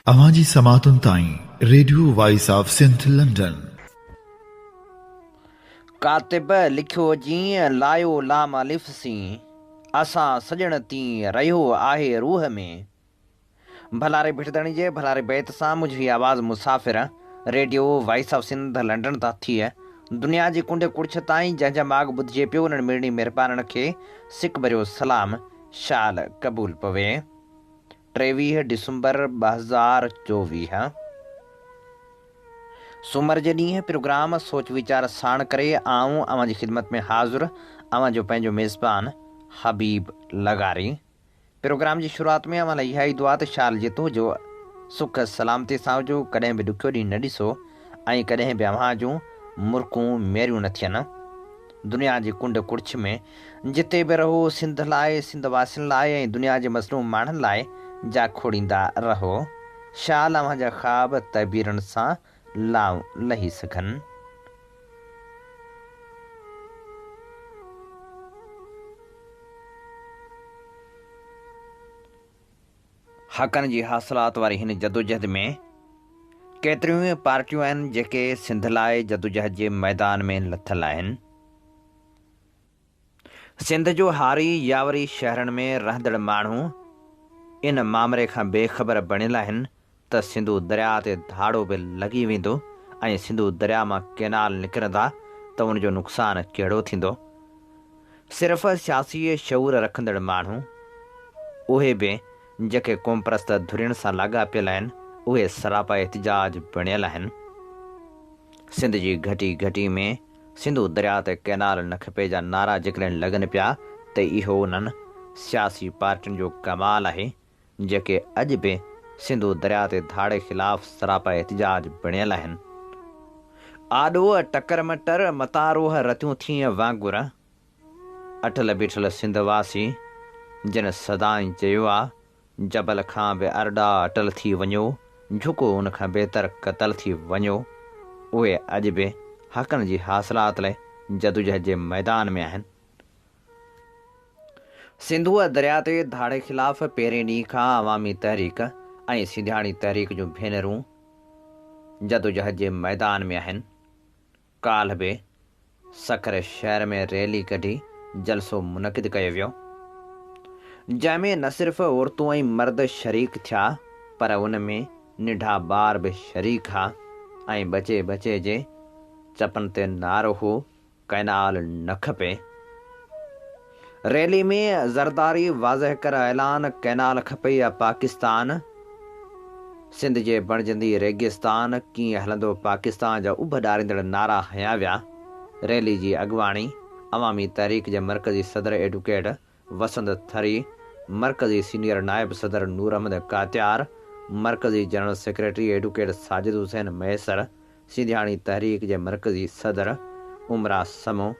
اوهان جي سماعتن تائين radio voice of Sindh London. ڪاتب لکيو جيئن لايو لام الف سين، اسان سڄڻ تين رهيو آهي روح ۾. ڀلاري ڀٽ ڌڻي جي ڀلاري بيت سان منهنجي هي آواز مسافر radio voice of Sindh London تان ٿي دنيا جي ڪنڊ ڪڙڇ تائين جنهن جا ماڳ ٻڌجي پيو انهن مڙني مهربانن کي سڪ ڀريو سلام شال قبول پوي. 23 ڊسمبر 2024 سومر جي ڏينهن پروگرام سوچ ويچار ساڻ ڪري آئون اوهان جي خدمت ۾ حاضر اوهان جو پنهنجو ميزبان حبيب لغاري پروگرام جي شروعات ۾ اوهان لاء اها ئي دعا ته شال جتو جو سک سلامتي سان هجو ڪڏهن به ڏکيو ڏينهن نه ڏسو ۽ ڪڏهن به اوهان جون مرڪون ميريون نه ٿين. دنيا جي ڪنڊ ڪڙڇ ۾ جتي به رهو سنڌ لاء، سنڌ واسين لاء ۽ دنيا جي مظلوم ماڻهن لاء جاکوڙيندا رهو. شال اوهان جا خواب تعبيرن سان لائون لهي سگهن. حقن جي حاصلات واري هن جدوجهد ۾ ڪيتريون ئي پارٽيون آهن جيڪي سنڌ لاء جدوجهد جي ميدان ۾ لٿل آهن. سنڌ جو هاري يا وري شهرن ۾ رهندڙ ماڻهو ان مامري کان بي خبر بڻيل آهن ته سنڌو درياء تي ڌاڙو به لڳي ويندو ۽ سنڌو درياء مان ڪينال نڪرندا ته ان جو نقصان ڪهڙو ٿيندو؟ صرف سياسي شعور رکندڙ ماڻهو، اهي به جيڪي قومپرست ڌرين سان لاڳاپيل آهن، اهي سراپا احتجاج بڻيل آهن. سنڌ جي گهٽي گهٽي ۾ سنڌو درياء تي ڪينال نه کپي جا نعرا جيڪڏهن لڳن پيا ته اهو انهن سياسي پارٽين جو ڪمال آهي، جيڪي اڄ به سنڌو درياء تي ڌاڙي خلاف سراپا احتجاج بڻيل آهن. آڏو ٽڪر م ٽر، متان روهه رتيون ٿينء وانگر اٽل بيٺل سنڌ واسي، جن سدائين چيو آ، جبل کان به ارڏا اٽل ٿي وڃو، جهڪو ان کان بهتر قتل ٿي وڃو، اهي اڄ به حقن جي حاصلات لئه جدوجهد جي ميدان ۾ آهن. سنڌوء درياء تي ڌاڙي خلاف پهرين ڏينهن کان عوامي تحريڪ ۽ سنڌياڻي تحريڪ جون ڀينرون جدوجهد جي ميدان ۾ آهن. ڪالهه به سکر شهر ۾ ريلي ڪڍي جلسو منعقد ڪيو ويو، جنهن ۾ نه صرف عورتون ۽ مرد شريڪ ٿيا پر ان ۾ ننڍا ٻار به شريڪ ها ۽ ٻچي ٻچي جي چپن تي نعرو هو ڪئنال نه کپي. ريلي ۾ زرداري واضح ڪر اعلان ڪئنال کپي يا پاڪستان، سنڌ جي بڻجندي ريگستان، ڪيئن هلندو پاڪستان جا اڀ ڏاريندڙ نعرا هنيا ويا. ريلي جي اڳواڻي عوامي تحريڪ جي مرڪزي صدر ايڊوڪيٽ وسند ٿري، مرڪزي سينيئر نائب صدر نور احمد ڪاتيار، مرڪزي general secretary advocate Sajid Hussain Mahesar, Sindhiani Tehreek جي مرڪزي صدر عمرا سمون،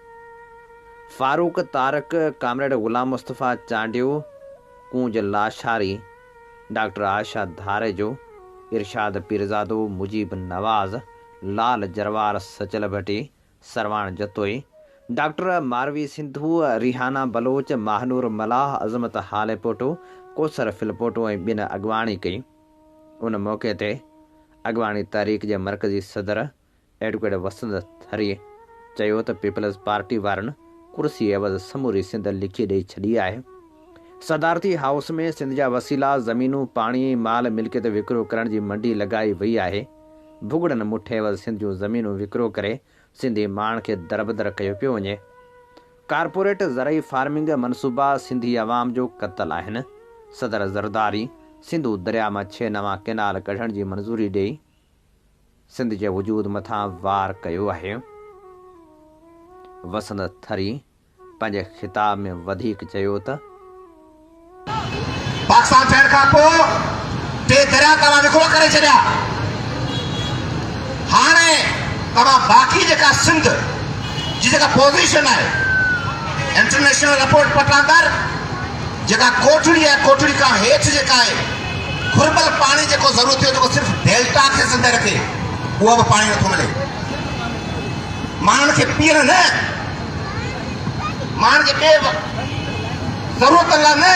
فاروق طارق، ڪامريڊ غلام مصطفيٰ چانڊيو، ڪونج لاشاري، ڊاڪٽر عائشه ڌاريجو، ارشاد پيرزادو، مجيب نواز، لال جروار، سچل ڀٽي، سرواڻ جتوئي، ڊاڪٽر ماروي سنڌو، ريحانه بلوچ، ماهنور ملاح، عظمت هاليپوٽو، ڪوثر ڦلپوٽو ۽ ٻين اڳواڻي ڪئي. ان موقعي تي اڳواڻي تحريڪ جي مرڪزي صدر ايڊوڪيٽ وسند ٿري چيو ته پيپلز پارٽي وارن ڪرسي عيوض سموري سنڌ لکي ڏئي ڇڏي آهي. صدارتي هائوس ۾ سنڌ جا وسيلا، زمينون، پاڻي ۽ مال ملڪيت وڪرو ڪرڻ جي منڊي لڳائي وئي آهي. ڀڳڙن مٺ عيوض سنڌ جون زمينون وڪرو ڪري سنڌي ماڻهن کي دربدر ڪيو پيو وڃي. ڪارپوريٽ زرعي فارمنگ منصوبا سنڌي عوام جو قتل آهن. صدر زرداري سنڌو درياء مان ڇهه نوان ڪئنال ڪڍڻ جي منظوري ڏئي سنڌ جي وجود مٿان وار ڪيو آهي. وسند ٿري پنهنجي خطاب ۾ وڌيڪ چيو ته. پاڪستان ٺهڻ کان پوء ٽي درياء توهان وڪرو ڪري ڇڏيا، هاڻي توهان باقي جيڪا سنڌ جي جيڪا پوزيشن آهي انٽرنيشنل رپورٽ پٽاندر جيڪا ڪوٽڙي آهي ڪوٽڙي کان هيٺ جيڪا آهي گهربل پاڻي جيڪو ضرورت ٿيو جيڪو صرف ڊيلٽا کي زنده رکي اهو به پاڻي نٿو ملي ماڻهن کي پيئڻ نه ماڻهن کي ٻي ضرورتن لاء نه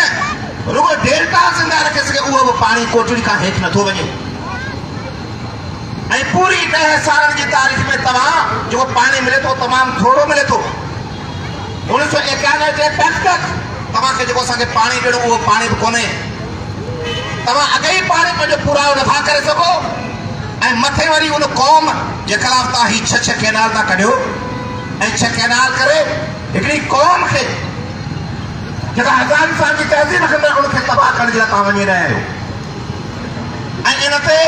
رڳو ڊيلٽا زنده رکي سگهي اهو به پاڻي ڪوٽڙي کان هيٺ نٿو وڃي. ۽ پوري ڏهه سالن جي تاريخ ۾ توهان جيڪو پاڻي ملي ٿو تمام ٿورو ملي ٿو. اڻويهه سؤ ايڪانوي جي تحت توهان کي جيڪو اسان کي پاڻي ڏيڻو اهو پاڻي به ڪونهي. توهان اڳي ئي پاڻي پنهنجو پورائو نٿا ڪري سگهو ۽ مٿي وري ان قوم جي خلاف توهان هي ڇهه ڇهه ڪئنال ٿا ڪڍيو ۽ ڇهه ڪئنال ڪري هڪڙي قوم کي جيڪا هزارين سالن جي تهذيب رکندڙ ان کي تباهه ڪرڻ جي لاء توهان وڃي رهيا آهيو ۽ ان تي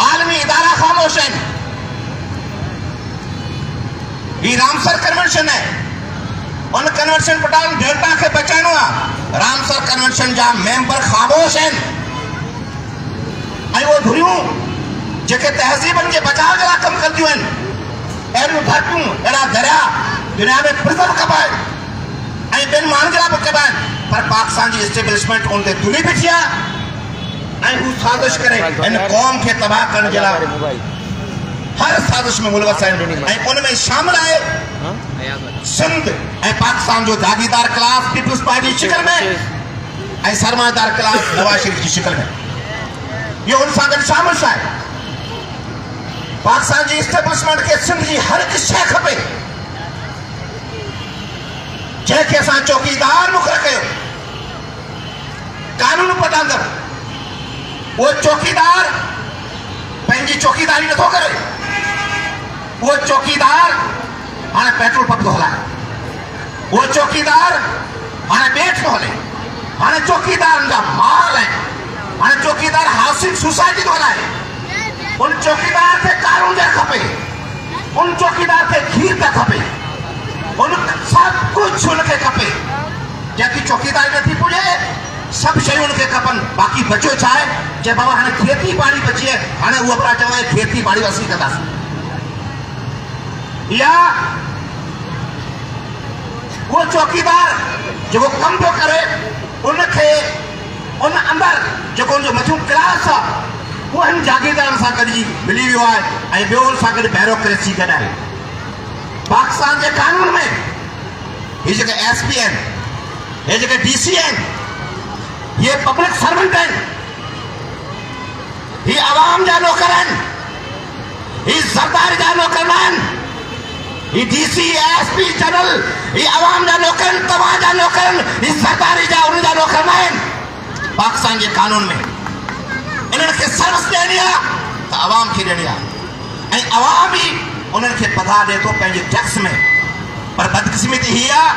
عالمي ادارا خاموش آهن. هي رامسر ڪنوينشن آهي ان ڪنوينشن پٽان ڊيلٽا کي بچائڻو آهي. رامسر ڪنوينشن جا ميمبر خاموش آهن ۽ اهي ڌريون جيڪي تهذيبن جي بچاء جي لاء ڪم ڪنديون آهن اهڙيون ڌرتيون اهڙا دريا دنيا ۾ پرزرو ڪبا آهن. ۽ ٻين ماڻهن جي لاء به ڪبا آهن پر پاڪستان جي اسٽيبلشمينٽ ان تي تلي بيٺي آهي ۽ هو سازش ڪري هن قوم کي تباهه ڪرڻ جي لاء هر سازش ۾ ملوث آهن ۽ ان ۾ شامل آهي سنڌ ۽ پاڪستان جو جاگيردار ڪلاس پيپلز پارٽي جي شڪل ۾ ۽ سرمائيدار ڪلاس نواز شريف جي شڪل ۾ اهو ان سان گڏ شامل آهي. پاڪستان جي اسٽيبلشمينٽ کي سنڌ جي هر هڪ شيء کپي. جنهن کي اسان چوڪيدار مقرر ڪيو، قانون پٽاندڙ اهو چوڪيدار پنهنجي چوڪيداري نٿو ڪري، اهو چوڪيدار هاڻي پيٽرول پمپ ٿو هلائي، اهو چوڪيدار هاڻي ٻيٽ ٿو هلي، هاڻي چوڪيدارن جا مال آهن، هاڻي چوڪيدار هائوسنگ سوسائٽي ٿو هلائي، ان چوڪيدار کي ڪارونجهر کپي. ان چوڪيدار کي کير ته کپي، ان سڀ ڪجهه ان کي کپي، جيڪي چوڪيداري نٿي پڄي، سڀ شيون ان کي کپن، باقي بچيو ڇا آهي؟ چئي بابا هاڻي کيتي ٻاڙي بچي آهي، هاڻي اهو ڀلا چوان آهي کيتي ٻاڙي به اسين ڪنداسين. يا اهو چوڪيدار جيڪو ڪم پيو ڪري ان کي ان اندر جيڪو ان جو مٿيون ڪلاس آ اهو هن جاگيردارن سان گڏجي ملي ويو آهي ۽ ٻيو ان سان گڏ بيروڪريسي گڏ آهي. پاڪستان جي قانون ۾ هي جيڪي ايس پي آهن، هي جيڪي ڊي سي آهن، هي پبلڪ سرونٽ آهن، هي عوام جا نوڪر آهن، هي زرداري جا نوڪر نه آهن. هي D C, S P, general هي عوام جا نوڪر آهن، توهان جا نوڪر آهن، هي زرداري جا انهن جا نوڪر نه آهن. پاڪستان جي قانون ۾ انهن کي سروس ڏيڻي آهي ته عوام کي ڏيڻي آهي ۽ عوام ئي انهن کي پگهار ڏئي ٿو پنهنجي ٽيڪس ۾ پر بدقسمتي هي آهي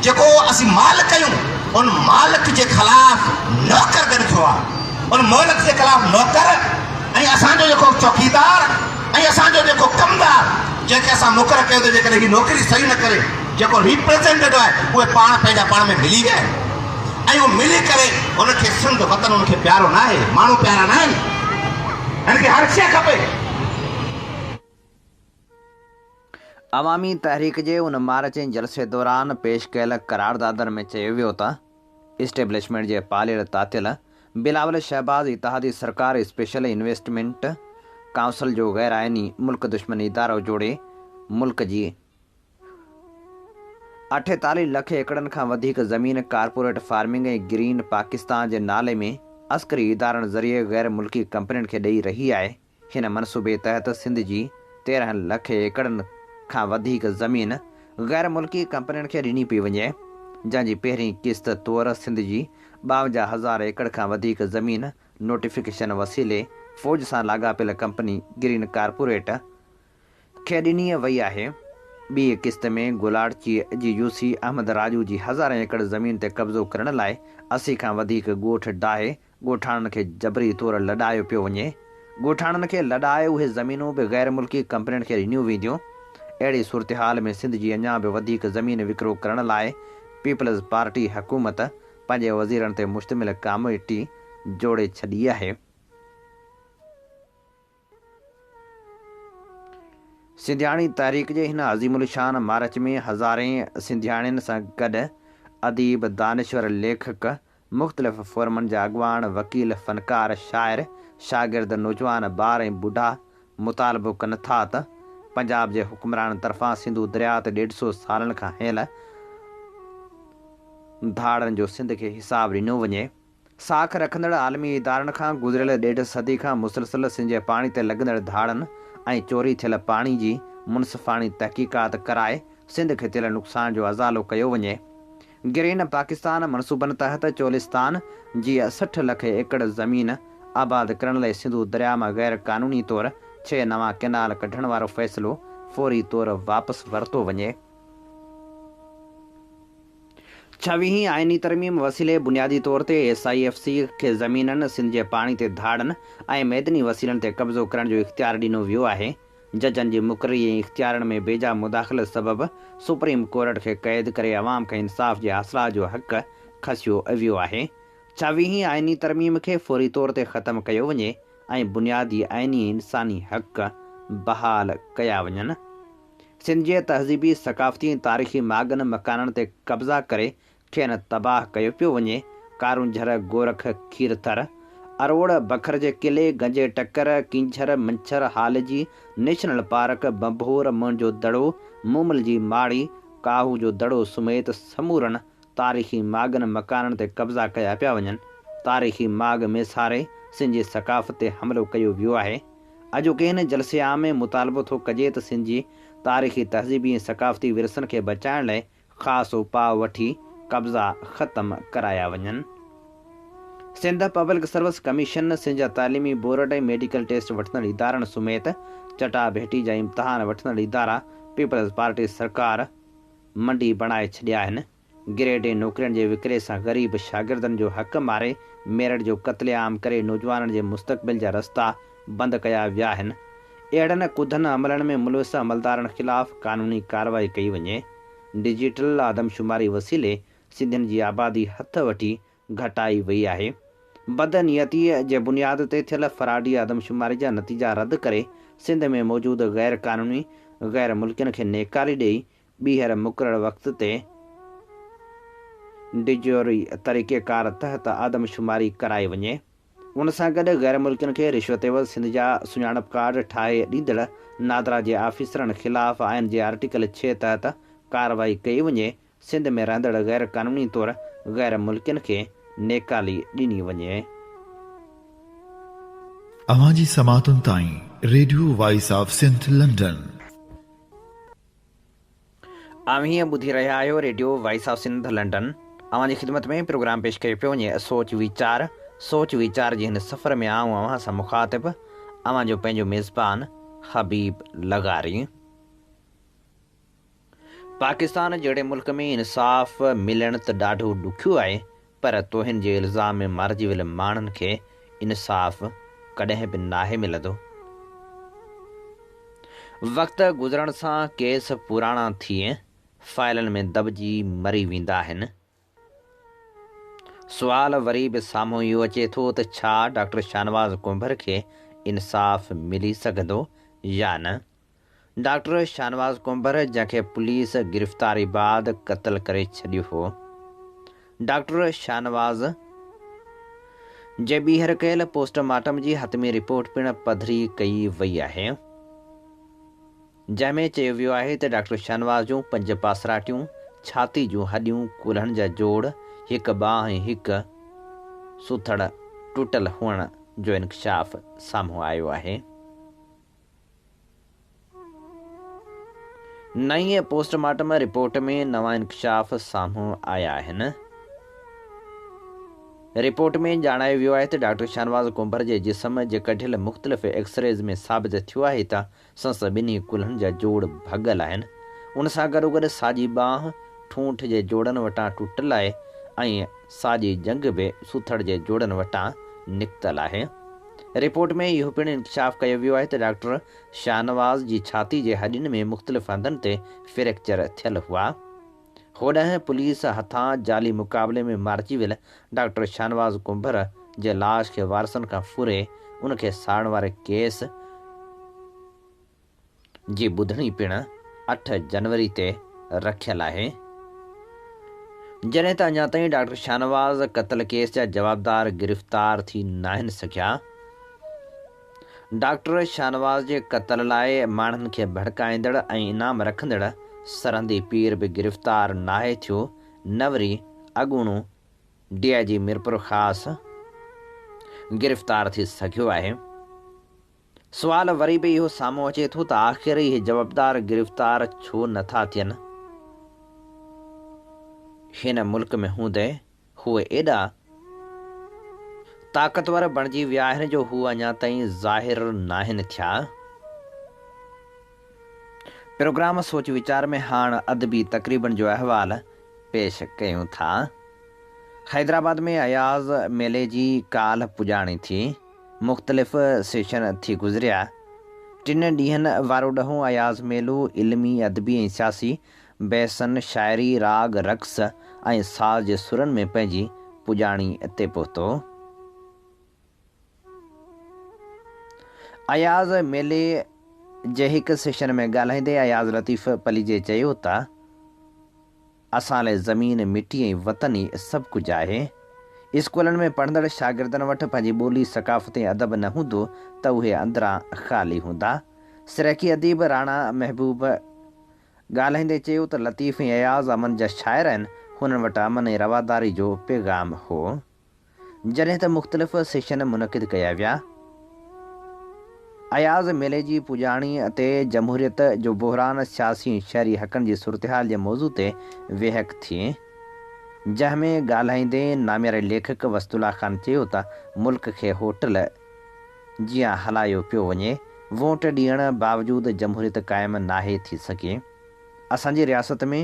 جيڪو اسين مالڪ آهيون ان مالڪ جي خلاف نوڪر گڏ ٿيو آهي ان مالڪ جي خلاف نوڪر ۽ اسان جو جيڪو چوڪيدار ۽ اسان جو جيڪو ڪمدار جنهن کي اسان مقرر ڪيو ته جيڪڏهن هي نوڪري صحيح نه ڪري جيڪو ريپريزينٽيٽو آهي اهي پاڻ پنهنجا پاڻ ۾ ملي ويا آهن ۽ اهو ملي ڪري هن کي سنڌ وطن هن کي پيارو نه آهي ماڻهو پيارا نه آهن هن کي هر شيء کپي. عوامي تحريڪ جي ان مارچ ۽ جلسي دوران پيش ڪيل قراردادن ۾ چيو ويو ته اسٽيبلشمينٽ جي پاليل تعطيل بلاول شهباز اتحادي سرڪار اسپيشل انويسٽمينٽ ڪائونسل جو غير آئيني ملڪ دشمن ادارو جوڙي ملڪ جي 48 لک ايڪڙن کان وڌيڪ زمين ڪارپوريٽ فارمنگ ۽ گرين پاڪستان جي نالي ۾ عسڪري ادارن ذريعي غير ملڪي ڪمپنين کي ڏئي رهي آهي. هن منصوبي تحت سنڌ جي 13 لک ايڪڙن کان وڌيڪ زمين غير ملڪي ڪمپنين کي ڏني پئي وڃي، جنهن جي پهرين قسط طور سنڌ جي 52 هزار ايڪڙ کان وڌيڪ زمين نوٽيفڪيشن وسيلي فوج سان لاڳاپيل ڪمپني گرين ڪارپوريٽ کي ڏني وئي آهي. ٻي قسط ۾ گولاڙچي جي يو سي احمد راڄو جي هزارين ايڪڙ زمين تي قبضو ڪرڻ لاء 80 کان وڌيڪ ڳوٺ ڊاهي ڳوٺاڻن کي جبري طور لڏايو پيو وڃي. ڳوٺاڻن کي لڏائي اهي زمينون به غير ملڪي ڪمپنين کي ڏنيون وينديون. اهڙي صورتحال ۾ سنڌ جي اڃا به وڌيڪ زمين وڪرو ڪرڻ لاء پيپلز پارٽي حڪومت پنهنجي وزيرن تي مشتمل ڪاميٽي جوڙي ڇڏي آهي. سنڌياڻي تحريڪ جي هن عظيم الشان مارچ ۾ هزارين سنڌياڻين سان گڏ اديب، دانشور، ليکڪ، مختلف فورمن جا اڳواڻ، وڪيل، فنڪار، شاعر، شاگرد، نوجوان، ٻار ۽ ٻڍا مطالبو ڪن ٿا ته پنجاب جي حڪمرانن طرفان سنڌو درياء تي ڏيڍ سو سالن کان هنيل ڌاڙن جو سنڌ کي حساب ڏنو وڃي. ساک رکندڙ عالمي ادارن کان گذريل ڏيڍ صدي کان مسلسل سنڌ جي پاڻي تي لڳندڙ ڌاڙن ۽ چوري ٿيل پاڻي جي منصفاڻي تحقيقات ڪرائي سنڌ کي ٿيل نقصان جو ازالو ڪيو وڃي. گرين پاڪستان منصوبن تحت چولستان جي 60 لک ايڪڙ زمين آباد ڪرڻ لاء سنڌو درياء مان غير قانوني طور ڇهه نوان ڪئنال ڪڍڻ وارو فيصلو فوري طور واپس ورتو وڃي. ڇويهين آئيني ترميم وسيلي بنيادي طور تي ايس I F C کي زمينن، سنڌ جي پاڻي تي ڌاڙن ۽ معدني وسيلن تي قبضو ڪرڻ جو اختيار ڏنو ويو آهي. ججن جي مقرري ۽ اختيارن ۾ بيجا مداخلت سبب سپريم ڪورٽ کي قيد ڪري عوام کان انصاف جي حاصلات جو حق کسيو ويو آهي. ڇويهين آئيني ترميم کي فوري طور تي ختم ڪيو وڃي ۽ بنيادي آئيني ۽ انساني حق بحال ڪيا وڃن. سنڌ جي تهذيبي، ثقافتي ۽ تاريخي ماڳن مڪانن تي قبضا ڪري کين تباهه ڪيو پيو وڃي، ڪارونجهر، گورک، کيرٿر، اروڙ، بکر جي قلعي، گنجي ٽڪر، ڪينجهر، منڇر، هالجي، نيشنل پارڪ، ڀنڀور، موهن جو دڙو، مومل جي ماڙي، ڪاهو جو دڙو سميت سمورن تاريخي ماڳن مڪانن تي قبضا ڪيا پيا وڃن، تاريخي ماڳ ميساري سنڌ جي ثقافت تي حملو ڪيو ويو آهي. اڄوڪي هن جلسي عام ۾ مطالبو ٿو ڪجي ته سنڌ جي تاريخي، تهذيبي ۽ ثقافتي ورثن کي بچائڻ لاء خاص اپاء وٺي قبضا ختم ڪرايا وڃن. Sindh public service commission, Sindh جا تعليمي بورڊ ۽ ميڊيڪل ٽيسٽ وٺندڙ ادارن سميت چٽا ڀيٽي جا امتحان وٺندڙ ادارا پيپلز پارٽي سرڪار منڊي بڻائي ڇڏيا آهن. گريڊ اي نوڪرين جي وڪري سان غريب شاگردن جو حق ماري ميرٽ جو قتل عام ڪري نوجوانن جي مستقبل جا رستا بند ڪيا ويا آهن. اهڙن ڪڌن عملن ۾ ملوث عملدارن خلاف قانوني ڪارروائي ڪئي وڃي. ڊجيٽل آدمشماري وسيلي سنڌين جي آبادي هٿ وٺي گهٽائي وئي آهي. بدنيتيء جي بنياد تي ٿيل فراڊي آدمشماري جا نتيجا رد ڪري سنڌ ۾ موجود غير قانوني غير ملڪين کي نيڪالي ڏئي ٻيهر مقرر وقت تي ڊجوري طريقيڪار تحت آدمشماري ڪرائي وڃي. ان سان گڏ غير ملڪين کي رشوت عيوض سنڌ جا سڃاڻپ ڪارڊ ٺاهي ڏيندڙ نادرا جي آفيسرن خلاف آئين جي آرٽيڪل ڇهه تحت ڪارروائي ڪئي وڃي، سنڌ ۾ رهندڙ غير قانوني طور غير ملڪين کي نيڪالي ڏني وڃي. اوهان جي سماعتن تائين radio voice of Sindh London. اوهين ٻڌي رهيا آهيو radio voice of Sindh London اوهان جي خدمت ۾ پروگرام پيش ڪيو پيو وڃي سوچ ويچار سوچ ويچار جي هن سفر ۾ آئون اوهان سان مخاطب اوهان جو پنهنجو ميزبان حبيب لغاري. پاڪستان جهڙي ملڪ ۾ انصاف ملڻ ته ڏاڍو ڏکيو آهي پر توهين جي الزام ۾ مارجي ويل ماڻهن کي انصاف ڪڏهن به ناهي ملندو. وقت گذرڻ سان ڪيس پراڻا ٿي فائلن ۾ دٻجي مري ويندا آهن. سوال وري به سامهون اهو اچي ٿو ته ڇا ڊاڪٽر شاهنواز ڪنڀر کي انصاف ملي سگهندو يا نه؟ ڊاڪٽر شاهنواز ڪنڀر جنهن کي پوليس گرفتاري بعد قتل ڪري ڇڏيو هو. ڊاڪٽر شاهنواز جي ٻيهر ڪيل پوسٽ مارٽم جي حتمي رپورٽ پڻ پڌري ڪئي وئي آهي، جنهن ۾ چيو ويو آهي ته ڊاڪٽر شاهنواز جون پنج پاسراٽيون، ڇاتي جون هڏيون، ڪلهن جا جوڙ، هڪ ٻانهن ۽ هڪ سوٿڙ ٽٽل هئڻ جو انڪشاف سامهون آيو آهي. نئين پوسٽ مارٽم رپورٽ ۾ نوان انڪشاف سامهون آيا آهن. رپورٽ ۾ ڄاڻايو ويو آهي ته ڊاڪٽر شاهنواز ڪنڀر جي جسم جي ڪڍيل مختلف ايڪسريز ۾ ثابت ٿيو آهي ته سندس ٻنهي ڪلهن جا جوڙ ڀڳل آهن. ان سان گڏوگڏ ساڄي ٻانهن ٺونٺ جي جوڙن وٽان ٽٽل آهي ۽ ساڄي ڄنگهه به سوٿڙ جي جوڙن وٽان نڪتل آهي. رپورٽ ۾ اهو پڻ انڪشاف ڪيو ويو آهي ته ڊاڪٽر شاهنواز جي ڇاتي جي هڏين ۾ مختلف هنڌن تي فريڪچر ٿيل هئا. هوڏانهن پوليس هٿان جعلي مقابلي ۾ مارجي ويل ڊاڪٽر شاهنواز ڪنڀر جي لاش کي وارثن کان ڦري ان کي ساڙڻ واري ڪيس جي ٻڌڻي پڻ اٺ جنوري تي رکيل آهي. جڏهن ته اڃا تائين ڊاڪٽر شاهنواز قتل ڪيس جا جوابدار گرفتار ٿي ناهن سگهيا. ڊاڪٽر شاهنواز جي قتل لاء ماڻهن کي ڀڙڪائيندڙ ۽ انعام رکندڙ سرهندي پير به گرفتار ناهي ٿيو نه وري اڳوڻو ڊي I جي ميرپورخاص گرفتار ٿي سگهيو آهي. سوال وري به اهو سامهون اچي ٿو ته آخر اهي جوابدار گرفتار ڇو نه ٿا ٿين؟ هن ملڪ ۾ هوندي هو ايڏا طاقتور بڻجي ويا آهن جو هو اڃا تائين ظاهر ناهن ٿيا. پروگرام سوچ ويچار ۾ هاڻ ادبي تقريبن جو احوال پيش ڪيون ٿا. حيدرآباد ۾ اياز ميلي جي ڪالهه پڄاڻي ٿي. مختلف سيشن ٿي گذريا. ٽن ڏينهن وارو ڏهون اياز ميلو علمي، ادبي ۽ سياسي بحثن، شاعري، راڳ، رقص ۽ ساز جي سرن ۾ پنهنجي پڄاڻي تي پهتو. اياز ميلي جي هڪ سيشن ۾ ڳالهائيندي اياز لطيف پليجي چيو ته. اسان لاء زمين، مٽي ۽ وطن ئي سڀ ڪجهه آهي. اسڪولن ۾ پڙهندڙ شاگردن وٽ پنهنجي ٻولي، ثقافت ۽ ادب نه هوندو ته اهي اندران خالي هوندا. سرائيڪي اديب راڻا محبوب ڳالهائيندي چيو ته لطيف ۽ اياز امن جا شاعر آهن، هنن وٽ امن ۽ رواداري جو پيغام هو. جڏهن ته مختلف سيشن منعقد ڪيا ويا. اياز ميلي جي پڄاڻيء تي جمهوريت جو بحران، سياسي ۽ شهري حقن جي صورتحال جي موضوع تي ويهڪ ٿي، جنهن ۾ ڳالهائيندي نامياري ليکڪ وسط الله خان چيو ته ملڪ کي هوٽل جيان هلايو پيو وڃي، ووٽ ڏيڻ باوجود جمهوريت قائم ناهي ٿي سگهي، اسان جي رياست ۾.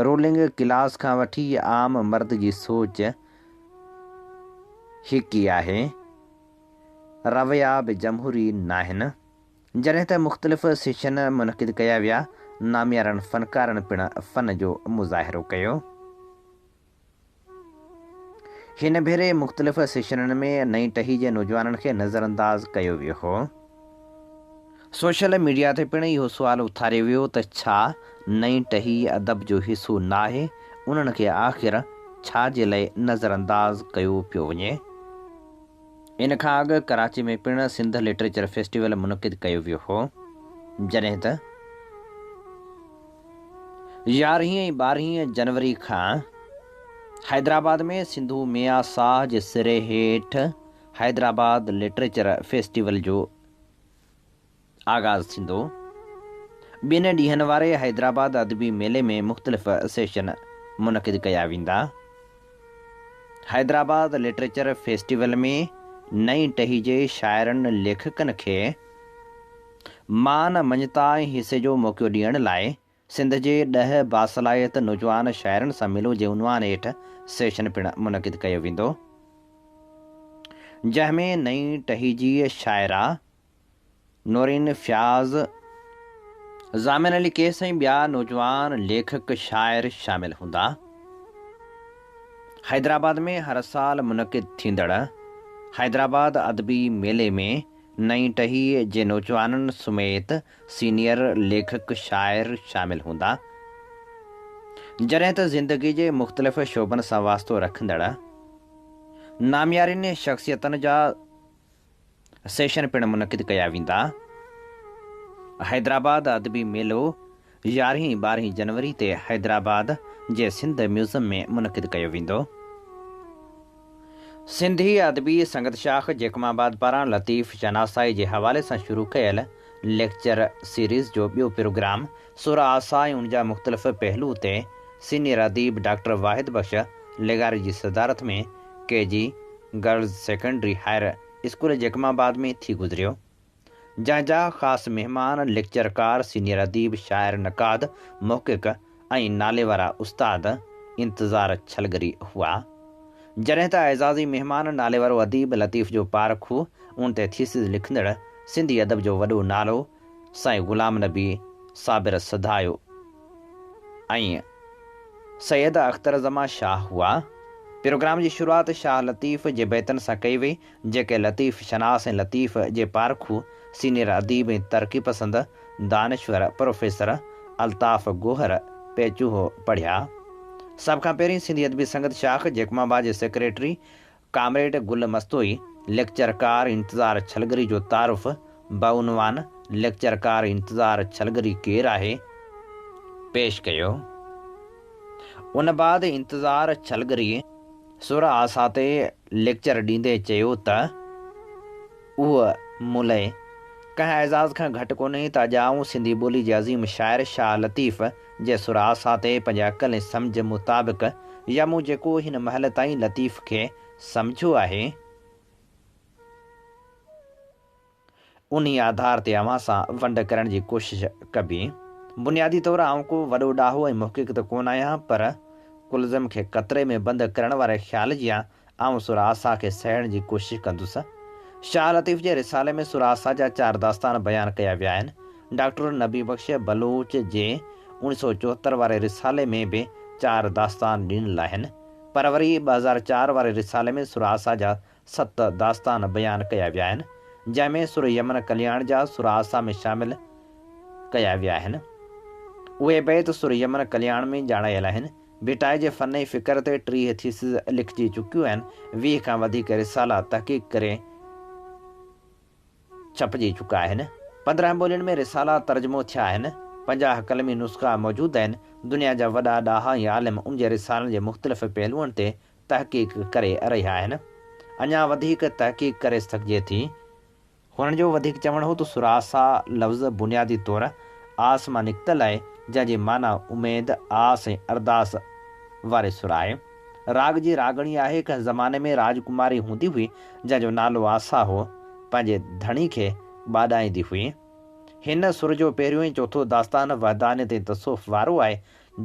رولنگ ڪلاس کان وٺي عام مرد جي سوچ هڪ ئي آهي. رويا به جمهوري ناهن. جڏهن ته مختلف سيشن منعقد ڪيا ويا، ناميارن فنڪارن پڻ فن جو مظاهرو ڪيو. هن ڀيري مختلف سيشنن ۾ نئين ٽهي جي نوجوانن کي نظرانداز ڪيو ويو هو. سوشل ميڊيا تي پڻ اهو سوال اٿاريو ويو ته ڇا نئين ٽهي ادب جو حصو ناهي، انهن کي آخر ڇا جي لئه نظرانداز ڪيو پيو وڃي؟ ان کان اڳ ڪراچي ۾ پڻ سنڌ لٽريچر فيسٽيول منعقد ڪيو ويو هو، جڏهن ته يارهين ۽ ٻارهين جنوري کان حيدرآباد ۾ سنڌو ميان ساهه جي سري هيٺ حيدرآباد لٽريچر فيسٽيول جو آغاز ٿيندو. ٻن ڏينهن واري حيدرآباد ادبي ميلي ۾ مختلف سيشن منعقد ڪيا ويندا. حيدرآباد لٽريچر فيسٽيول ۾ نئين ٽهي جي شاعرن ليکڪن کي مان مڃتا ۽ حصي جو موقعو ڏيڻ لاء سنڌ جي ڏهه باصلاحيت نوجوان شاعرن سان ملو جي عنوان هيٺ سيشن پڻ منعقد ڪيو ويندو. جنهن ۾ نئين ٽهي جي شاعره نورين فياض، ضامن علي قيس ۽ ٻيا نوجوان ليکڪ شاعر شامل هوندا. حيدرآباد ۾ هر سال منعقد ٿيندڙ حيدرآباد ادبي ميلي ۾ نئين ٽهي جي نوجوانن سميت سينيئر ليکڪ شاعر شامل هوندا. جڏهن ته زندگي جي مختلف شعبن سان واسطو رکندڙ ناميارين شخصيتن جا سيشن پڻ منعقد ڪيا ويندا. حيدرآباد ادبي ميلو يارهين ٻارهين جنوري تي حيدرآباد جي سنڌ ميوزم ۾ منعقد ڪيو ويندو. سنڌي ادبي سنگت شاخ جيڪب آباد پاران لطيف شناسائي جي حوالي سان شروع ڪيل ليڪچر سيريز جو ٻيو پروگرام سر آسا ۽ ان جا مختلف پهلو تي سينيئر اديب ڊاڪٽر واحد بخش لغاري جي صدارت ۾ K G girls secondary higher school Jacobabad ۾ ٿي گذريو، جنهن جا خاص مهمان ليڪچرڪار سينيئر اديب، شاعر، نقاد، محقق ۽ ناليوارا استاد انتظار ڇلگري هئا. جڏهن ته اعزازي مهمان ناليوارو اديب لطيف جو پارکو، ان تي ٿيسز لکندڙ، سنڌي ادب جو وڏو نالو سائين غلام نبي صابر سڌايو ۽ سيد اختر زمان شاهه هئا. پروگرام جي شروعات شاهه لطيف جي بيتن سان ڪئي وئي، جيڪي لطيف شناس ۽ لطيف جي پارکو سينيئر اديب ۽ ترقي پسند دانشور پروفيسر الطاف گوهر پيچوهو پڙهيا. سڀ کان پهرين سنڌي ادبي سنگت شاخ جيڪب آباد جي سيڪريٽري ڪامريڊ گل مستوئي ليڪچرڪار انتظار ڇلگري جو تعارف بعنوان ليڪچرڪار انتظار ڇلگري ڪير آهي؟ پيش ڪيو. ان بعد انتظار ڇلگري سر آسا تي ليڪچر ڏيندي چيو ته اهو مون لئه ڪنهن اعزاز کان گهٽ ڪونهي ته اڄ آئون سنڌي ٻولي جي عظيم شاعر شاهه لطيف جي سر آسا تي پنهنجي عقل ۽ سمجهه مطابق يا مون جيڪو هن مهل تائين لطيف کي سمجهيو آهي، انهي آڌار تي اوهان سان ونڊ ڪرڻ جي ڪوشش ڪبي. بنيادي طور آئون ڪو وڏو ڏاهو ۽ محقق ته ڪونه آهيان پر قلزم کي قطري ۾ بند ڪرڻ واري خيال جيان آئون سر آسا کي سهيڙڻ جي ڪوشش ڪندس. شاهه لطيف جي رسالي ۾ سر آسا جا چار داستان بيان ڪيا ويا آهن. ڊاڪٽر نبي بخش بلوچ جي اوڻيهه سؤ چوهتر واري رسالي ۾ به چار داستان ڏنل آهن. پر وري 2004 واري رسالي ۾ سر آسا جا ست داستان بيان ڪيا ويا آهن، جنهن ۾ سر يمن ڪلياڻ جا سر آسا ۾ شامل ڪيا ويا آهن. اهي بيت سر يمن ڪلياڻ ۾ ڄاڻايل آهن. ڀٽائي جي فن ۽ فڪر تي 30 ٿيسز لکجي چڪيون آهن، 20 کان وڌيڪ رسالا تحقيق ڪري ڇپجي چڪا آهن. 15 ٻولين ۾ رسالا ترجمو ٿيا آهن. 50 قلمي نسخا موجود آهن. دنيا جا وڏا ڏاها ۽ عالم ان جي رسالن جي مختلف پهلوئن تي تحقيق ڪري رهيا آهن. اڃا وڌيڪ تحقيق ڪري سگهجي ٿي. هنن جو وڌيڪ چوڻ هو ته سراسا لفظ بنيادي طور آس مان نڪتل آهي، جنهن جي معنيٰ اميد، آس ۽ ارداس واري سر آهي. راڳ جي راڳڻي آهي، ڪنهن زماني ۾ راجڪماري هوندي هئي، جنهن جو نالو آسا هو، پنهنجي ڌڻي کي ٻاڏائيندي هئي. هن سر جو پهريون ۽ چوٿون داستان وحدانيت ۽ تصوف وارو آهي،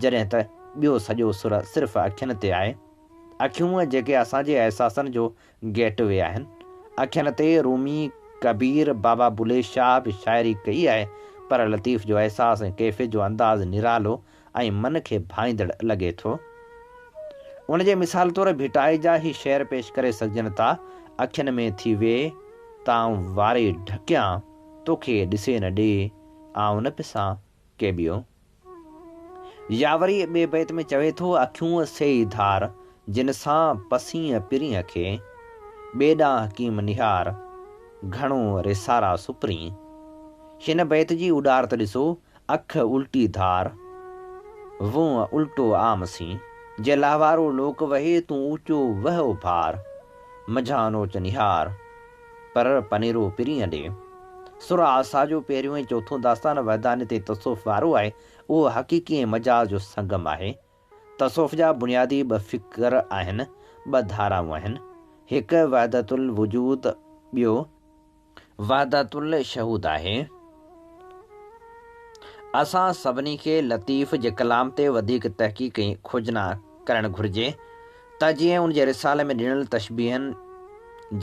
جڏهن ته ٻيو سڄو سر صرف اکين تي آهي. اکيون جيڪي اسان جي احساسن جو گيٽ وي آهن. اکين تي رومي، ڪبير، بابا بلهي شاهه به شاعري ڪئي آهي، پر لطيف جو احساس ۽ ڪيفيت جو انداز نرالو ۽ من کي ڀائيندڙ لڳي ٿو. ان جي مثال طور ڀٽائي جا هي شعر پيش ڪري سگهجن ٿا، اکين ۾ ٿي وي، ته آئون واري ڍڪيان، توکي ڏسي نه ڏي، آئون نه پسان ڪي ٻيو. يا وري ٻئي بيت ۾ چوي ٿو، اکيون سيئي ڌار، جن سان پسين پرينء کي، ٻئي ڏانهن ڪيم نهار، گهڻو ريسارا سپرين. هن بيت جي اڏار ته ڏسو، اک الٽي ڌار، وونء الٽو عام سين. جي لهوارو لوڪ وهي، تون اوچو وهه اڀار، منجهان اوچ نهار، پر پنيرو پرينء ڏي. سر آسا جو پهريون ۽ چوٿون داستان وحدانيت ۽ تصوف وارو آهي، اهو حقيقي ۽ مجاز جو سنگم آهي. تصوف جا بنيادي ٻه فڪر آهن، ٻه ڌارائون آهن. هڪ وحدت الوجود ٻيو. وحدت الشهود آهي. اسان سڀني کي لطيف جي ڪلام تي وڌيڪ تحقيق ۽ کوجنا ڪرڻ گهرجي ته جيئن ان جي رسالي ۾ ڏنل تشبيهن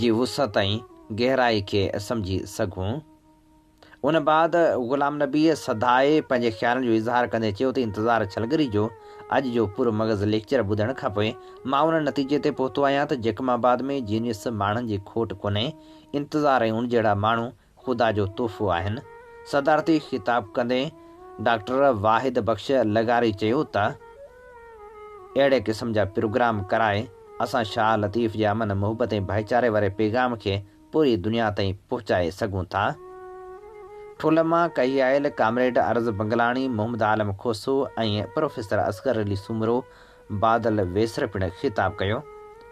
جي وسعت ۽ گهرائي کي سمجهي سگهون. ان بعد غلام نبيء سڌائي پنهنجي خيالن جو اظهار ڪندي چيو ته انتظار ڇلگري جو اڄ جو پر مغز ليڪچر ٻڌڻ کانپوء مان ان نتيجي تي پهتو آهيان ته جيڪب آباد ۾ جينيس ماڻهن جي کوٽ ڪونهي، انتظار ۽ ان جهڙا ماڻهو خدا جو تحفو آهن. صدارتي خطاب ڪندي ڊاڪٽر واحد بخش لغاري چيو ته اهڙي قسم جا پروگرام ڪرائي اسان شاهه لطيف جي امن، محبت ۽ ڀائيچاري واري پيغام کي پوري دنيا تائين پهچائي سگهون ٿا. ٺلهه مان ڪهي آيل ڪامريڊ عرض بنگلاڻي، محمد عالم کوسو ۽ پروفيسر اصغر علي سومرو، بادل ويسر پڻ خطاب ڪيو.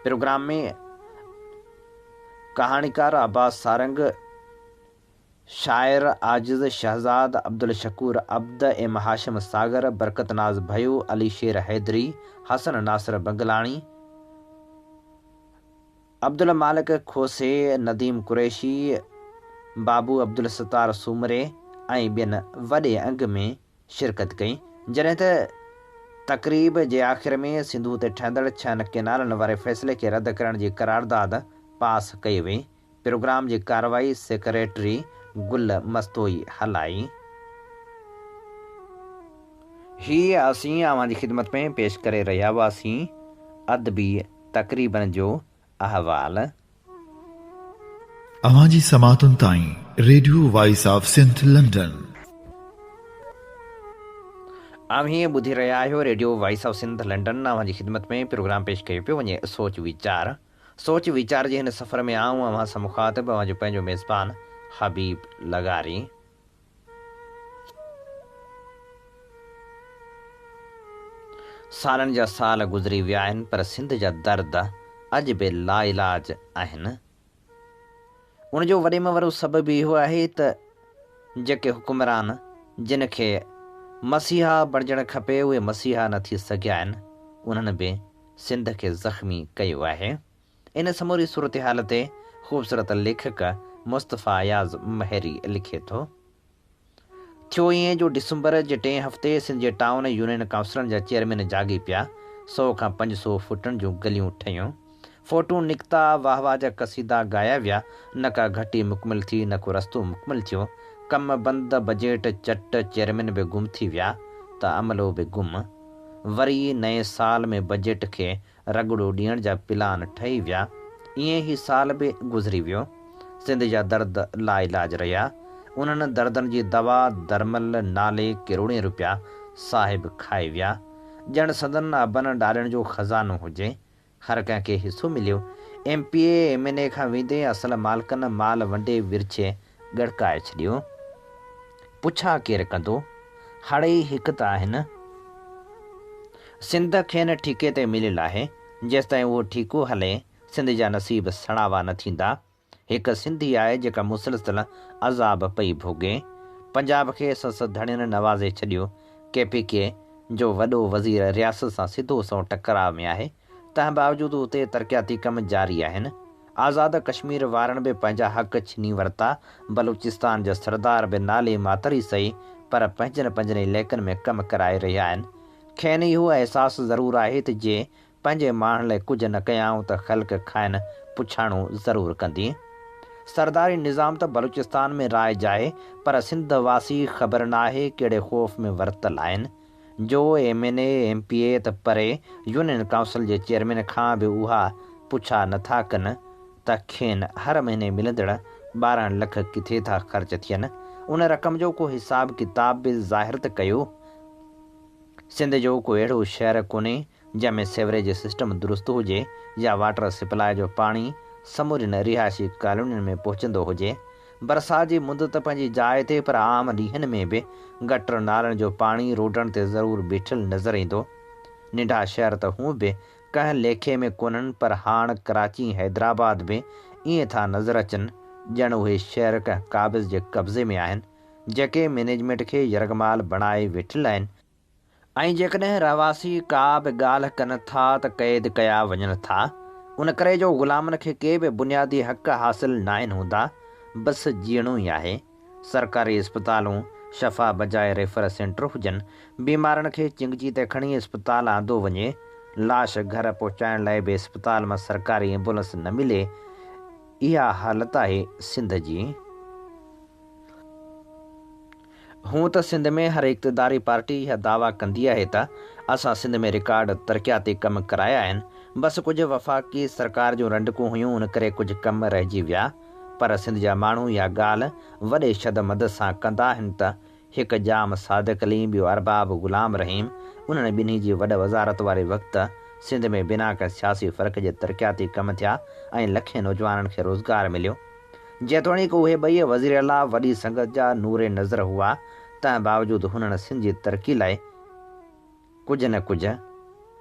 پروگرام ۾ ڪهاڻيڪار عباس سارنگ، شاعر عاجز شهزاد، عبدالشڪور عبد، ايم هاشم ساگر، برڪت ناز ڀيو، علي شير حيدري، حسن ناصر بنگلاڻي، عبدالمالڪ کوسي، نديم قريشي، بابو عبدالستار سومري ۽ ٻين وڏي انگ ۾ شرڪت ڪئي، جڏهن ته تقريب جي آخر ۾ سنڌوء تي ٺهندڙ ڇهن ڪئنالن واري فيصلي کي رد ڪرڻ جي قرارداد پاس ڪئي وئي. پروگرام جي ڪارروائي سيڪريٽري گل مستوئي هلائي. هي اسين اوهان جي خدمت ۾ پيش ڪري رهيا هئاسين ادبي تقريبن جو احوال. اوهان جي سماعتن تائين radio voice of Sindh London. اوهين ٻڌي رهيا آهيو radio voice of Sindh London اوهان جي خدمت ۾ پروگرام پيش ڪيو پيو وڃي سوچ ويچار سوچ ويچار جي هن سفر ۾ آئون اوهان سان مخاطب اوهان جو پنهنجو ميزبان حبيب لغاري. سالن جا سال گذري ويا آهن پر سنڌ جا درد اڄ به لاعلاج آهن. ان جو وڏي ۾ وڏو سبب اهو آهي ته جيڪي حڪمران جن کي مسيحا بڻجڻ کپي اهي مسيحا نه ٿي سگهيا آهن، انهن به سنڌ کي زخمي ڪيو آهي. ان سموري صورتحال تي خوبصورت ليکڪ مصطفيٰ اياز مهيري لکي ٿو. ٿيو ائين جو ڊسمبر جي ٽئين هفتي سنڌ جي ٽائون ۽ يونين ڪائونسلن جا چيئرمين جاڳي پيا. سئو کان 500 فوٽن جون گليون ٺهيون. فوٽو نڪتا، واهه واهه جا قصيدا ڳايا ويا. نه ڪا گهٽي مڪمل ٿي، نه ڪو رستو مڪمل ٿيو. ڪم بند، بجيٽ چٽ، چيئرمين به گم ٿي ويا ته عملو به گم. وري نئين سال ۾ بجيٽ کي رڳڙو ڏيڻ جا پلان ٺهي ويا. ائين هي سال به گذري ويو. سنڌ جا درد لاعلاج رهيا. انهن دردن جي دوا درمل نالي ڪروڙين روپيا صاحب کائي ويا. ڄڻ سندن ابن ڏاڏن جو خزانو هجي. هر ڪنهن کي حصو مليو. M P A, M N A کان ويندي اصل مالڪن مال ونڊي ورڇي ڳڙڪائي ڇڏيو. پڇا ڪير ڪندو؟ هڙئي هڪ ته آهن. سنڌ کين ٺيڪي تي مليل آهي. جيستائين اهو ٺيڪو هلي، سنڌ جا نصيب سڻاوا نه ٿيندا. هڪ سنڌي آهي جيڪا مسلسل عذاب پئي ڀوڳي. پنجاب کي سس ڌڻين نوازي ڇڏيو. ڪي پي ڪي جو وڏو وزير رياست سان سڌو سنئون ٽڪراء ۾ آهي. تنهن باوجود اتي ترقياتي ڪم جاري آهن. آزاد ڪشمير وارن به پنهنجا حق ڇني ورتا، بلوچستان جا سردار به نالي ماتر ئي سهي پر پنهنجن پنهنجن علائقن ۾ ڪم ڪرائي رهيا آهن. کين اهو احساس ضرور آهي ته جي پنهنجي ماڻهن لاء ڪجهه نه ڪيائون ته خلق کانئن پڇاڻو ضرور ڪندي. سرداري نظام ته بلوچستان ۾ رائج آهي پر سنڌ واسي خبر ناهي ڪهڙي خوف ۾ ورتل آهن. جو M N A, M P A ته پري يونين ڪائونسل جي چيئرمين کان به اها پڇا نه ٿا ڪن ته کين هر مهيني ملندڙ 12 لک ڪٿي ٿا خرچ ٿين، ان رقم جو ڪو حساب ڪتاب به ظاهر ته ڪيو. سنڌ جو ڪو اهڙو شهر ڪونهي جنهن ۾ سيوريج سسٽم درست هجي يا واٽر سپلاء جو پاڻي سمورين رهائشي ڪالونين ۾ پهچندو هجي. برسات جي مند ته پنهنجي جاء تي پر عام ڏينهن ۾ به گٽر نالن جو پاڻي روڊن تي ضرور بيٺل نظر ايندو. ننڍا شهر ته هونء به ڪنهن ليکي ۾ ڪونهن پر هاڻ ڪراچي ۽ حيدرآباد به ائين ٿا نظر اچن ڄڻ اهي شهر ڪنهن قابض جي قبضي ۾ آهن جيڪي مئنيجمينٽ کي يرغمال بڻائي ويٺل آهن. ۽ جيڪڏهن رهواسي ڪا به ڳالهه ڪن ٿا ته قيد ڪيا وڃن ٿا. ان ڪري جو غلامن کي ڪي به بنيادي حق حاصل ناهن هوندا، بس جيئڻو ئي آهي. سرڪاري اسپتالون شفا بجاء ريفر سينٽر هجن، بيمارن کي چنگچي تي کڻي اسپتال آندو وڃي، لاش گهر پهچائڻ لاء به اسپتال مان سرڪاري ايمبولنس نه ملي، اها حالت آهي سنڌ جي. هونء ته سنڌ ۾ هر اقتداري پارٽي اها دعويٰ ڪندي آهي ته اسان سنڌ ۾ رڪارڊ ترقياتي ڪم ڪرايا آهن، بس ڪجهه وفاقي سرڪار جون رنڊڪون هيون ان ڪري ڪجهه ڪم رهجي ويا پر سنڌ جا ماڻهو اها ڳالهه وڏي شد مد سان ڪندا آهن ته هڪ ڄام صادق علي ٻيو ارباب غلام رحيم انهن ٻنهي جي وڏ وزارت واري وقت سنڌ ۾ بنا ڪنهن سياسي فرق جي ترقياتي ڪم ٿيا ۽ لکين نوجوانن کي روزگار مليو. جيتوڻيڪ اهي ٻئي وزيراعليٰ وڏي سنگت جا نور نظر هئا، تنهن باوجود هنن سنڌ جي ترقي لاء ڪجهه نه ڪجهه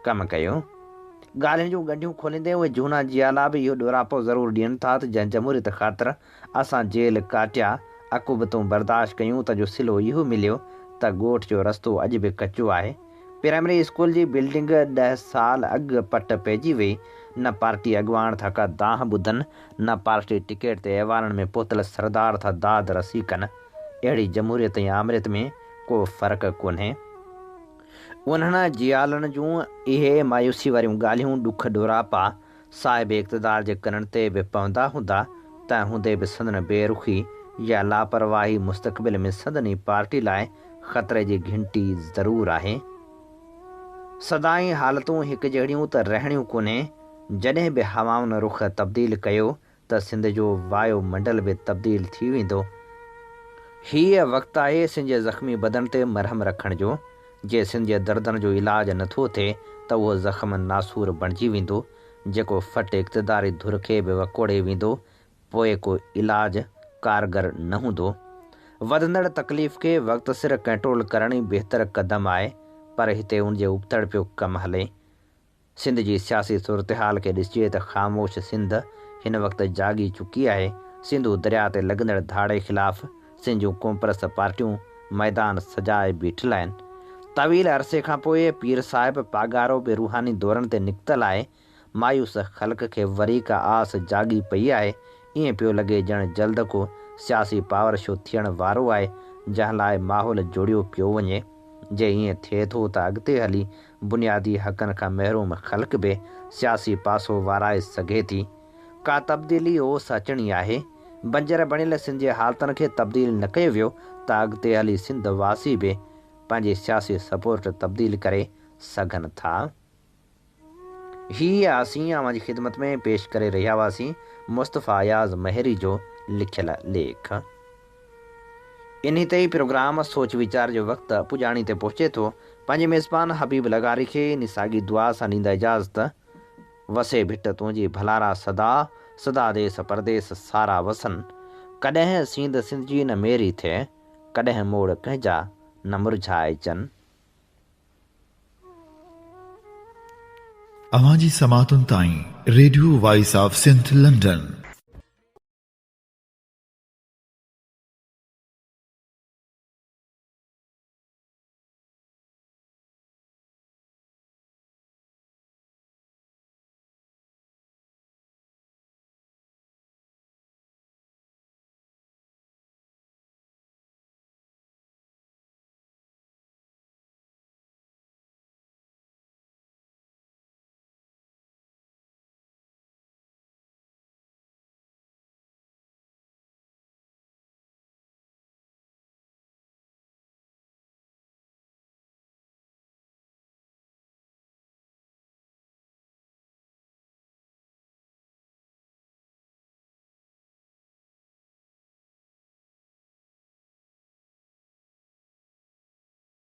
ڪم ڪيو. ڳالهين جون ڳنڍيون کوليندي اهي جهونا جيالا به اهو ڏوراپو ضرور ڏين ٿا ته جنهن جمهوريت خاطر اسان جيل ڪاٽيا، عقوبتون برداشت ڪيون، تنهن جو صلو اهو مليو ته ڳوٺ جو رستو اڄ به ڪچو آهي. پرائمري اسڪول جي بلڊنگ 10 سال اڳ پٽ پئجي وئي، نه پارٽي اڳواڻ ٿا ڪا دانهن ٻڌن، نه پارٽي ٽڪيٽ تي ايوانن ۾ پهتل سردار ٿا داد رسي ڪن. اهڙي جمهوريت ۽ آمريت ۾ ڪو فرق ڪونهي. انهن جيالن جون اهي مايوسي واريون ڳالهيون ڏک ڏوراپا صاحب اقتدار جي ڪنن تي به پوندا هوندا، تنهن هوندي به سندن بي رخي يا لاپرواهي مستقبل ۾ سندن ئي پارٽي لاء خطري جي گهنٽي ضرور آهي. سدائين حالتون هڪجهڙيون ته رهڻيون ڪونهي، جڏهن به هوائن رخ تبديل ڪيو ته سنڌ جو وايو منڊل به تبديل ٿي ويندو. هيء وقت آهي سنڌ جي زخمي بدن تي مرهم رکڻ جو. جي سنڌ جي دردن جو علاج نه ٿو ٿئي ته اهو زخم ناسور بڻجي ويندو، جيڪو ڦٽ اقتداري ڌر کي به وڪوڙي ويندو، پوء ڪو علاج ڪارگر نه هوندو. وڌندڙ تڪليف کي وقت سر ڪنٽرول ڪرڻ ئي بهتر قدم آهي، پر هتي ان جي ابتڙ پيو ڪم هلي. سنڌ جي سياسي صورتحال کي ڏسجي ته خاموش سنڌ هن وقت جاڳي چڪي آهي. سنڌو درياء تي لڳندڙ ڌاڙي خلاف سنڌ جون قومپرست پارٽيون ميدان سجائي بيٺل آهن. طويل عرصي کان پوء پير صاحب پاڳارو به روحاني دورن تي نڪتل آهي. مايوس خلق کي وري ڪا آس جاڳي پئي آهي. ائين پيو لڳي ڄڻ جلد ڪو سياسي پاور شو ٿيڻ وارو آهي، جنهن لاء ماحول جوڙيو پيو وڃي. جي ائين ٿئي ٿو ته اڳتي هلي بنيادي حقن کان محروم خلق به سياسي پاسو وارائي سگهي ٿي. ڪا تبديلي اوس اچڻي آهي. بنجر بڻيل سنڌ جي حالتن کي تبديل نه ڪيو ويو ته اڳتي هلي سنڌ واسي به پنهنجي سياسي سپورٽ تبديل ڪري سگهن ٿا. هي اسين اوهان جي خدمت ۾ پيش ڪري رهيا هئاسين مصطفيٰ اياز مهيري جو لکيل ليک. انهي تي ئي پروگرام سوچ ويچار جو وقت پڄاڻي تي پهچي ٿو. پنهنجي ميزبان حبيب لغاري کي انهي ساڳي دعا سان ڏيندا اجازت. وسي ڀٽ تنهنجي ڀلارا سدا، سدا ديس پرديس سارا وسن. ڪڏهن سينڌ سنڌ جي نه ميري ٿئي، ڪڏهن موڙ ڪنهن جا نه مرجهائجن. اوهان جي سماعتن تائين radio voice of Sindh London.